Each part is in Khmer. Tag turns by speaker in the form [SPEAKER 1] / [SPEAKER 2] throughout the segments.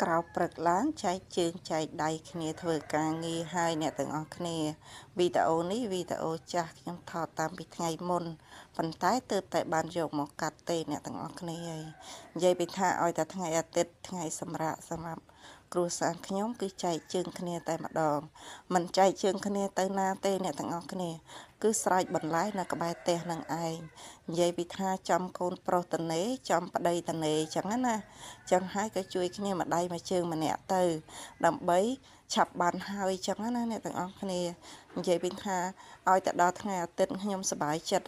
[SPEAKER 1] ក្រោកព្រឹកឡើងចែកជើងចែកដៃគ្នាធ្វើការងារហើយអ្នកទាំងអស់គ្នាវីដេអូនេះវីដេអូចាស់ខ្ញុំថតតាមពីថ្ងៃមុនប៉ុន្តែទើបតែបានយកមកកាត់ទេអ្នកទាំងអស់គ្នាហើយនិយាយពីថាឲ្យតែថ្ងៃអាទិត្យថ្ងៃសម្រាកសម្រាប់គ្រួសារខ្ញុំគឺចែកជើងគ្នាតែម្ដងមិនចែកជើងគ្នាទៅណាទេអ្នកទាំងអស់គ្នាគឺស្រែកបន្លែនៅក្បែរផ្ទះនឹងឯងនិយាយពីថាចំកូនប្រុសតនេចំប្តីតនេចឹងណាចឹងហើយក៏ជួយគ្នាមួយដៃមួយជើងម្នាក់ទៅដើម្បីឆាប់បានហើយចឹងណាអ្នកទាំងអស់គ្នានិយាយពីថាឲ្យតែដល់ថ្ងៃអាទិត្យខ្ញុំសប្បាយចិត្ត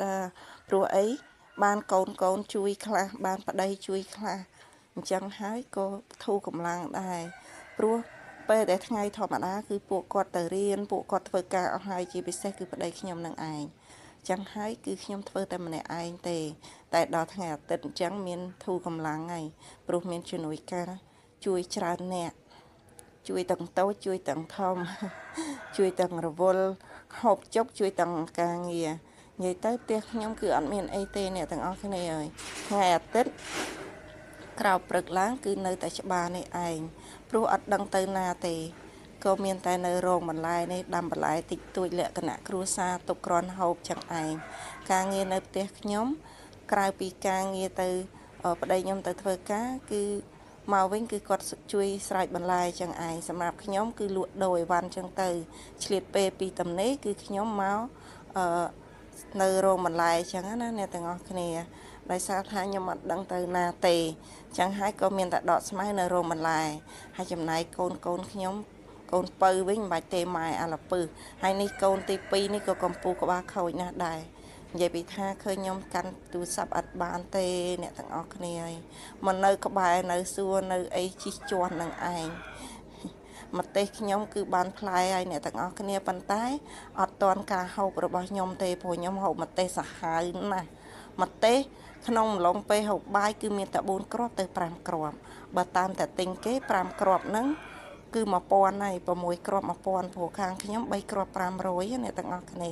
[SPEAKER 1] ព្រោះអីបានកូនកូនជួយខ្លះបានប្តីជួយខ្លះអញ្ចឹងហើយក៏ធូរកម្លាំងដែរព្រោះពេលដែលថ្ងៃធម្មតាគឺពួកគាត់ទៅរៀនពួកគាត់ធ្វើការអស់ហើយជាពិសេសគឺប្តីខ្ញុំនឹងឯងចឹងហើយគឺខ្ញុំធ្វើតែម្នាក់ឯងទេ តែដល់ថ្ងៃអាទិត្យអញ្ចឹងមានធូរកម្លាំងហើយព្រោះមានជំនួយការជួយច្រើនអ្នកជួយទាំងតូចជួយទាំងធំជួយទាំងរវល់ហូបចុកជួយទាំងការងារនិយាយទៅផ្ទះខ្ញុំគឺអត់មានអីទេអ្នកទាំងអស់គ្នាអើយថ្ងៃអាទិត្យក្រោកព្រឹកឡើងគឺនៅតែច្បារនេះឯងព្រោះអត់ដឹងទៅណាទេក៏មានតែនៅរោងបន្លែនេះដាំបន្លែតិចតួចលក្ខណៈគ្រួសារទុកគ្រាន់ហូបចឹងឯងការងារនៅផ្ទះខ្ញុំក្រៅពីការងារទៅប្តីខ្ញុំទៅធ្វើការគឺមកវិញគឺគាត់ជួយស្រោចបន្លែចឹងឯងសម្រាប់ខ្ញុំគឺលក់ដូរអីវ៉ាន់ចឹងទៅឆ្លៀតពេលពីតំណេគឺខ្ញុំមកអឺនៅរោងបន្លែចឹងណាអ្នកទាំងអស់គ្នាដោយសារថាខ្ញុំអត់ដឹងទៅណាទេចឹងហើយក៏មានតែដកស្មៅនៅរោងបន្លែហើយចំណែកកូនកូនខ្ញុំកូនពៅវិញមិនបាច់ទេម៉ែអាឡពឹសហើយនេះកូនទី2នេះក៏កំពូក្បាលខូចណាស់ដែរនិយាយពីថាឃើញខ្ញុំកាន់ទូរស័ព្ទអត់បានទេអ្នកទាំងអស់គ្នាហើយមកនៅក្បែរនៅសួរនៅអីជិះជាន់នឹងឯងម្ទេសខ្ញុំគឺបានផ្លែហើយអ្នកទាំងអស់គ្នាប៉ុន្តែអត់ទាន់ការហូបរបស់ខ្ញុំទេព្រោះខ្ញុំហូបម្ទេសសាហាវណាស់ម្ទេសក្នុងអំឡុងពេលហូបបាយគឺមានតែ4គ្រាប់ទៅ5គ្រាប់បើតាមតែទិញគេ5គ្រាប់ហ្នឹងគឺ1000ហើយ6គ្រាប់1000ព្រោះខាងខ្ញុំ3គ្រាប់500អ្នកទាំងអស់គ្នា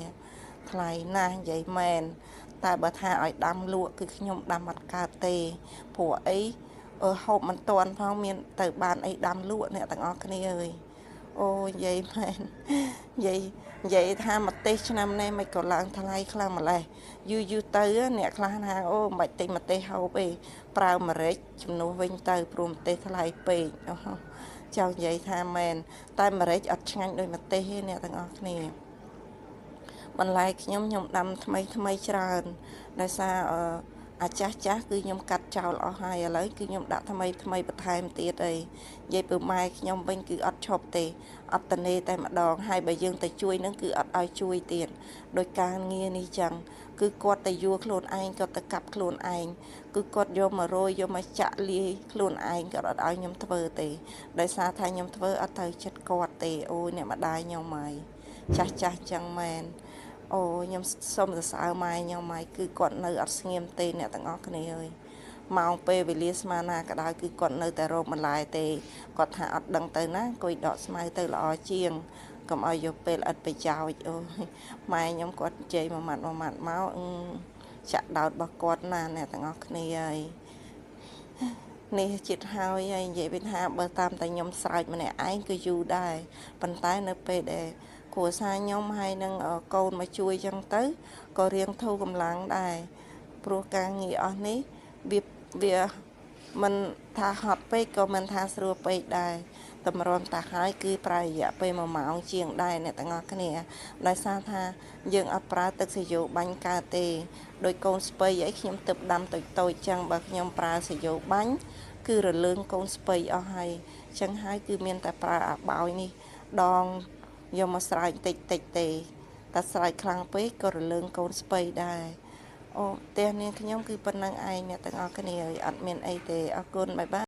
[SPEAKER 1] ថ្លៃណាស់និយាយមែនតែបើថាឲ្យដាំលក់គឺខ្ញុំដាំអត់កើតទេព្រោះអីហូបមិនទាន់ផងមានទៅបានអីដាំលក់អ្នកទាំងអស់គ្នាអើយអូនិយាយមែននិយាយថាម្ទេសឆ្នាំនេះមិនក៏ឡើងថ្លៃខ្លាំងម្លេះយូរយូរទៅអ្នកខ្លះថាអូមិនបាច់ទិញម្ទេសហូបទេប្រើម្រេចជំនួសវិញទៅព្រោះម្ទេសថ្លៃពេកអូចង់និយាយថាមែនតែម្រេចអត់ឆ្ងាញ់ដូចម្ទេសទេអ្នកទាំងអស់គ្នាបន្លែខ្ញុំខ្ញុំដាំថ្មីថ្មីច្រើនដោយសារអឺអាចាស់ចាស់គឺខ្ញុំកាត់ចោលអស់ហើយឥឡូវគឺខ្ញុំដាក់ថ្មីថ្មីបន្ថែមទៀតអីនិយាយពីម៉ែខ្ញុំវិញគឺអត់ឈប់ទេអត់តនេតែម្ដងហើយបើយើងទៅជួយនឹងគឺអត់ឲ្យជួយទៀតដោយការងារនេះចឹងគឺគាត់ទៅយួរខ្លួនឯងគាត់ទៅកាប់ខ្លួនឯងគឺគាត់យកមករយយកមកចាក់លាយខ្លួនឯងគាត់អត់ឲ្យខ្ញុំធ្វើទេដោយសារថាខ្ញុំធ្វើអត់ត្រូវចិត្តគាត់ទេអូយអ្នកម្ដាយខ្ញុំហើយចាស់ចាស់ចឹងមែនអូខ្ញុំសូមសរសើរម៉ែខ្ញុំហើយគឺគាត់នៅអត់ស្ងៀមទេអ្នកទាំងអស់គ្នាអើយម៉ោងពេលវេលាស្មានណាក៏ដោយគឺគាត់នៅតែរកបន្លែទេគាត់ថាអត់ដឹងទៅណាអង្គុយដកស្មៅទៅល្អជាងកុំឲ្យយកពេលឥតប្រយោជន៍អូយម៉ែខ្ញុំគាត់និយាយមួយម៉ាត់មួយម៉ាត់មកចាក់ដោតរបស់គាត់ណាអ្នកទាំងអស់គ្នាហើយនេះចិត្តហើយហើយនិយាយវិញថាបើតាមតែខ្ញុំស្រោចម្នាក់ឯងគឺយូរដែរប៉ុន្តែនៅពេលដែលគ្រួសារខ្ញុំហើយនឹងកូនមកជួយចឹងទៅក៏រៀងធូរកម្លាំងដែរព្រោះការងារអស់នេះវាវាមិនថាហត់ពេកក៏មិនថាស្រួលពេកដែរតម្រាំតាហើយគឺប្រើរយៈពេល1ម៉ោងជាងដែរអ្នកទាំងអស់គ្នាដោយសារថាយើងអត់ប្រើទឹកសាយោបាញ់កើតទេដោយកូនស្ពៃអីខ្ញុំទឹកដាំតូចតូចចឹងបើខ្ញុំប្រើសាយោបាញ់គឺរលើងកូនស្ពៃអស់ហើយចឹងហើយគឺមានតែប្រើអាបោយនេះដងយកមកស្រោចតិចតិចទេតែស្រោចខ្លាំងពេកក៏រលើងកូនស្ពៃដែរអូផ្ទះនាងខ្ញុំគឺប៉ុណ្្នឹងឯងអ្នកទាំងអស់គ្នាអត់មានអីទេអរគុណបាយបាយ។